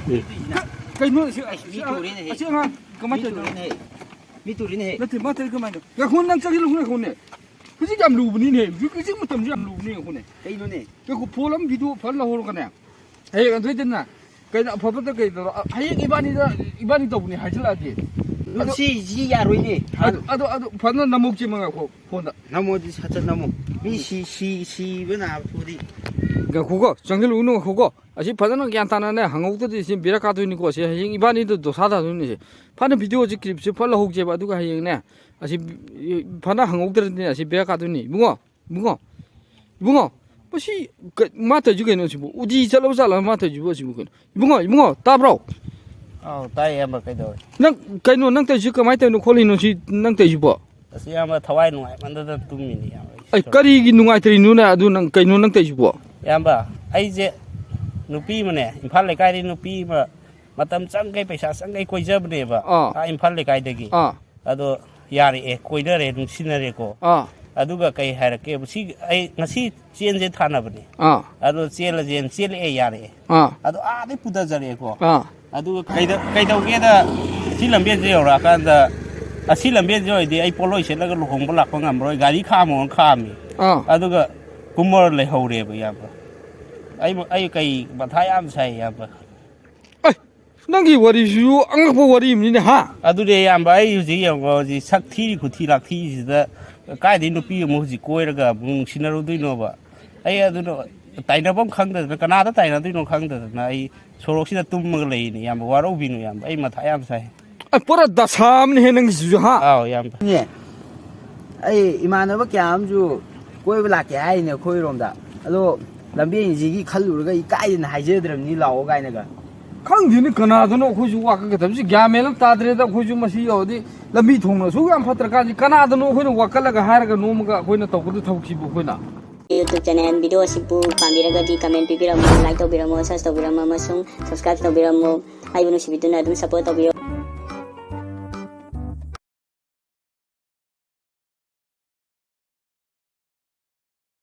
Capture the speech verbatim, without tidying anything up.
ꯀꯩꯅꯣ ꯁꯤ, ꯑꯩ, ꯃꯤ ꯇꯨꯔꯤꯅꯦꯍꯦ꯫ ꯑꯁꯤ ꯑꯉꯥꯡ ꯀꯃꯥꯏꯅ ꯃꯤ ꯇꯧꯔꯤꯅꯣ? ꯇꯨꯔꯤꯅꯦꯍꯦ꯫ ꯃꯤ ꯇꯨꯔꯤꯅꯦꯍꯦ꯫ ꯅꯠꯇꯦ, ꯃꯥ ꯇꯧꯔꯤ ꯀꯃꯥꯏꯅ? ꯉꯥꯏꯈꯣ, ꯅꯪ ꯆꯪꯁꯤꯜꯂꯨ, ꯉꯥꯏꯈꯣꯅꯦ꯫ ꯍꯧꯖꯤꯛ ꯌꯥꯝ ꯂꯨꯕꯅꯤꯅꯦ꯫ ꯍꯧꯖꯤꯛ, ꯍꯧꯖꯤꯛ ꯃꯇꯝꯁꯤ ꯌꯥꯝ ꯂꯨꯕꯅꯤ, ꯉꯥꯏꯈꯣꯅꯦ꯫ ꯀꯩꯅꯣꯅꯦ? ꯉꯥꯏꯈꯣ, ꯐꯣꯟ ꯑꯃ ꯚꯤꯗꯤꯑꯣ ꯐꯖꯅ ꯂꯧꯍꯧꯔꯒꯅꯦ꯫ ꯍꯌꯦꯡ ꯑꯗꯨꯗꯩꯗꯅ ꯀꯩꯅꯣ ꯑꯐꯕꯗ ꯀꯩꯗꯧꯔꯣ? ꯍꯌꯦꯡ ꯏꯕꯥꯅꯤꯗ, ꯏꯕꯥꯅꯤ ꯇꯧꯕꯅꯤ ꯍꯥꯏꯖꯤꯜꯂꯛꯑꯗꯤ꯫ ꯑꯗꯨ ꯁꯤ, ꯁꯤ ꯌꯥꯔꯣꯏꯅꯦ꯫ ꯑꯗꯨ, ꯑꯗꯨ, ꯑꯗꯨ ꯐꯖꯅ ꯅꯝꯍꯧꯁꯤ ꯃꯉꯥꯏꯈꯣ ꯐꯣꯟꯗ꯫ ꯅꯝꯃꯣꯗꯤ ꯁꯠ ꯁꯠ ꯅꯝꯃꯣ꯫ ꯃꯤ ꯁꯤ, ꯁꯤ, ꯁꯤꯕ ꯅꯥꯕ ꯊꯣꯛꯑꯗꯤ꯫ ꯉꯥꯏꯈꯣꯀꯣ, ꯆꯪꯁꯤꯜꯂꯨꯅꯨ, ꯉꯥꯏꯈꯣꯀꯣ꯫ ꯑꯁꯤ ꯐꯖꯅ ꯒ꯭ꯌꯥꯟ ꯇꯥꯅꯅꯦ ꯍꯪꯍꯧꯗ꯭ꯔꯗꯤ ꯁꯤ ꯕꯦꯔꯥ ꯀꯥꯗꯣꯏꯅꯤꯀꯣ꯫ ꯁꯤ ꯍꯌꯦꯡ ꯏꯕꯥꯅꯤꯗꯣ ꯗꯣꯁꯥ ꯇꯥꯗꯣꯏꯅꯤ ꯁꯤ꯫ ꯐꯅ ꯚꯤꯗꯤꯑꯣꯁꯤ ꯀ꯭ꯂꯤꯞꯁꯤ ꯐꯠ ꯂꯧꯍꯧꯁꯦꯕ, ꯑꯗꯨꯒ ꯍꯌꯦꯡꯅꯦ ꯑꯁꯤ ꯐꯅ ꯍꯪꯍꯧꯗ꯭ꯔꯗꯤꯅꯦ ꯑꯁꯤ ꯕꯦꯔꯥ ꯀꯥꯗꯣꯏꯅꯤ꯫ ꯏꯕꯨꯡꯉꯣ, ꯏꯕꯨꯡꯉꯣ, ꯏꯕꯨꯡꯉꯣ, ꯃꯁꯤ ꯀ-, ꯃꯥ ꯇꯧꯔꯤꯁꯤ ꯀꯩꯅꯣ ꯁꯤꯕꯨ? ꯎꯗꯤ ꯆꯠꯂꯕ ꯖꯥꯠꯂ ꯃꯥ ꯇꯧꯔꯤꯁꯤꯕꯨ ꯑꯁꯤꯕꯨ ꯀꯩꯅꯣ? ꯏꯕꯨꯡꯉꯣ, ꯏꯕꯨꯡꯉꯣ, ꯇꯥꯕ꯭ꯔꯣ? ꯑꯥꯎ, ꯇꯥꯏ ꯏꯌꯥꯝꯕ, ꯀꯩꯗꯧꯔꯦ? ꯅꯪ ꯀꯩꯅꯣ, ꯅꯪ ꯇꯧꯔꯤꯁꯤ ꯀꯃꯥꯏꯅ ꯇꯧꯔꯤꯅꯣ ꯈꯣꯠꯂꯤꯅꯣ ꯁꯤ ꯅꯪ ꯇꯧꯔꯤꯁꯤꯕꯣ? ꯑꯁ ꯏꯌꯥꯝꯕ, ꯊꯋꯥꯏ ꯅꯨꯡꯉꯥꯏꯃꯟꯗꯗꯅ ꯇꯨꯝꯃꯤꯅꯤ ꯏꯌꯥꯝꯕ꯫ ꯑꯩ ꯑꯩ ꯀꯔꯤꯒꯤ ꯅꯨꯡꯉꯥꯏꯇ꯭ꯔꯤꯅꯣꯅꯦ? ꯑꯗꯨ ꯅꯪ ꯀꯩꯅꯣ ꯅꯪ ꯇꯧꯔꯤꯁꯤꯕꯣ? ꯏꯌꯥꯝꯕ, ꯑꯩꯁꯦ ꯅꯨꯄꯤ ꯑꯃꯅꯦ, ꯏꯝꯐꯥꯜ ꯂꯩꯀꯥꯏꯗꯒꯤ ꯅꯨꯄꯤ ꯑꯃ ꯃꯇꯝ ꯆꯪꯈꯩ ꯄꯩꯁꯥ ꯆꯪꯈꯩ ꯀꯣꯏꯖꯕꯅꯦꯕ꯫ ꯑꯥ꯫ ꯑꯥ, ꯏꯝꯐꯥꯜ ꯂꯩꯀꯥꯏꯗꯒꯤ꯫ ꯑꯥ꯫ ꯑꯗꯣ ꯌꯥꯔꯛꯑꯦ, ꯀꯣꯏꯅꯔꯦ, ꯅꯨꯡꯁꯤꯅꯔꯦꯀꯣ꯫ ꯑꯥ꯫ ꯑꯗꯨꯒ ꯀꯩ ꯍꯥꯏꯔꯛꯀꯦꯕ, ꯁꯤ ꯑꯩ ꯉꯁꯤ ꯆꯦꯟꯁꯦ ꯊꯥꯅꯕꯅꯦ꯫ ꯑꯥ꯫ ꯑꯗꯣ ꯆꯦꯜꯂꯁꯦꯅ ꯆꯦꯜꯂꯛꯑꯦ, ꯌꯥꯔꯛꯑꯦ꯫ ꯑꯥ꯫ ꯑꯗꯣ ꯑꯥꯗꯩ ꯄꯨꯊꯖꯔꯛꯑꯦꯀꯣ꯫ ꯑꯥ꯫ ꯑꯗꯨꯒ ꯀꯩꯗ-, ꯀꯩꯗꯧꯒꯦꯗ, ꯁꯤ ꯂꯝꯕꯦꯟꯁꯦ ꯌꯧꯔꯛꯑꯀꯥꯟꯗ, ꯑꯁꯤ ꯂꯝꯕꯦꯟꯁꯦ ꯑꯣꯏꯔꯗꯤ ꯑꯩ ꯄꯣꯠꯂꯣꯏ ꯁꯦꯠꯂꯒ ꯂꯨꯍꯣꯡꯕ ꯂꯥꯛꯄ ꯉꯝꯃꯔꯣꯏ, ꯒꯥꯔꯤ ꯈꯥꯝꯃꯣꯅ ꯈꯥꯝꯃꯤ꯫ ꯑꯥ꯫ ꯑꯗꯨꯒ ꯀꯨꯝꯃꯔ ꯂꯩꯍꯧꯔꯦꯕ, ꯏꯌꯥꯝꯕ꯫ ꯑꯩ, ꯑꯩ ꯀꯩ ꯃꯊꯥ ꯌꯥꯝ ꯁꯥꯏ, ꯏꯌꯥꯝꯕ꯫ ꯑꯩ, ꯅꯪꯒꯤ ꯋꯥꯔꯤꯁꯤꯁꯨ ꯑꯉꯛꯄ ꯋꯥꯔꯤ ꯑꯃꯅꯤꯅꯦ, ꯍꯥ? ꯑꯗꯨꯅꯦ, ꯏꯌꯥꯝꯕ, ꯑꯩ ꯍꯧꯖꯤꯛ ꯌꯦꯡꯉꯣ, ꯍꯧꯖꯤꯛ ꯁꯛ ꯊꯤꯔꯤ ꯈꯨꯊꯤ ꯂꯥꯛꯊꯤꯁꯤꯗ ꯀꯥꯏꯗꯩ ꯅꯨꯄꯤ ꯑꯃꯨꯛ ꯍꯧꯖꯤꯛ ꯀꯣꯏꯔꯒ ꯑꯃꯨꯛ ꯅꯨꯡꯁꯤꯅꯔꯨꯗꯣꯏꯅꯣꯕ? ꯑꯩ ꯑꯗꯨꯅ ꯇꯥꯏꯅꯐꯝ ꯈꯪꯗꯗꯅ, ꯀꯅꯥꯗ ꯇꯥꯏꯅꯗꯣꯏꯅꯣ ꯈꯪꯗꯗꯅ ꯑꯩ ꯁꯣꯔꯣꯛꯁꯤꯗ ꯇꯨꯝꯃꯒ ꯂꯩꯅꯦ, ꯏꯌꯥꯝꯕ, ꯋꯥꯔꯧꯕꯤꯅꯨ, ꯏꯌꯥꯝꯕ, ꯑꯩ ꯃꯊꯥ ꯌꯥꯝ ꯁꯥꯏ꯫ ꯑꯩ ꯄꯨꯔꯥ ꯗꯁꯥ ꯑꯃꯅꯤꯍꯦ ꯅꯪꯒꯤꯁꯤꯁꯨ, ꯍꯥ? ꯑꯥꯎ, ꯏꯌꯥꯝꯕ꯫ ꯅꯦ, ꯑꯩ ꯏꯃꯥꯟꯅꯕ ꯀꯌꯥ ꯑꯃꯁꯨ ꯀꯣꯏꯕ ꯂꯥꯛꯀꯦ ꯍꯥꯏꯔꯤꯅꯦ ꯑꯩꯈꯣꯏꯔꯣꯝꯗ꯫ ꯑꯗꯣ ꯂꯝꯕꯦꯟꯁꯤꯒꯤ ꯈꯜꯂꯨꯔꯒ ꯏꯀꯥꯏꯗꯅ ꯍꯥꯏꯖꯗ꯭ꯔꯕꯅꯤ, ꯂꯥꯛꯑꯣ ꯀꯥꯏꯅꯒ꯫ ꯈꯪꯗꯦꯅꯦ, ꯀꯅꯥꯗꯅꯣ ꯑꯩꯈꯣꯏꯁꯨ ꯋꯥꯀꯠꯀꯗꯕꯁꯤ ꯒ꯭ꯌꯥꯟ ꯃꯦꯟ ꯑꯃ ꯇꯥꯗ꯭ꯔꯦꯗ꯫ ꯑꯩꯈꯣꯏꯁꯨ ꯃꯁꯤ ꯌꯧꯔꯗꯤ ꯂꯝꯕꯤ ꯊꯣꯡꯅ ꯑꯁꯨꯛ ꯌꯥꯝ ꯐꯠꯇ꯭ꯔꯀꯥꯟꯁꯤ ꯀꯅꯥꯗꯅꯣ ꯑꯩꯈꯣꯏꯅ ꯋꯥꯀꯠꯂꯒ ꯍꯥꯏꯔꯒ ꯅꯣꯝꯃꯒ ꯑꯩꯈꯣꯏꯅ ꯇꯧꯒꯗꯕ ꯊꯕꯛꯁꯤꯕꯨ ꯑꯩꯈꯣꯏꯅ? YouTube channel video ꯑꯁꯤꯕꯨ ꯄꯥꯝꯕꯤꯔꯒꯗꯤ comment ꯄꯤꯕꯤꯔꯝꯃꯨ, like ꯇꯧꯕꯤꯔꯝꯃꯨ, search ꯇꯧꯕꯤꯔꯝꯃꯨ ꯑꯃꯁꯨꯡ subscribe ꯇꯧꯕꯤꯔꯝꯃꯨ꯫ ꯑꯩꯕꯨ ꯅꯨꯡꯁꯤꯕꯤꯗꯨꯅ ꯑꯗꯨꯝ support ꯇꯧꯕꯤꯌꯨ꯫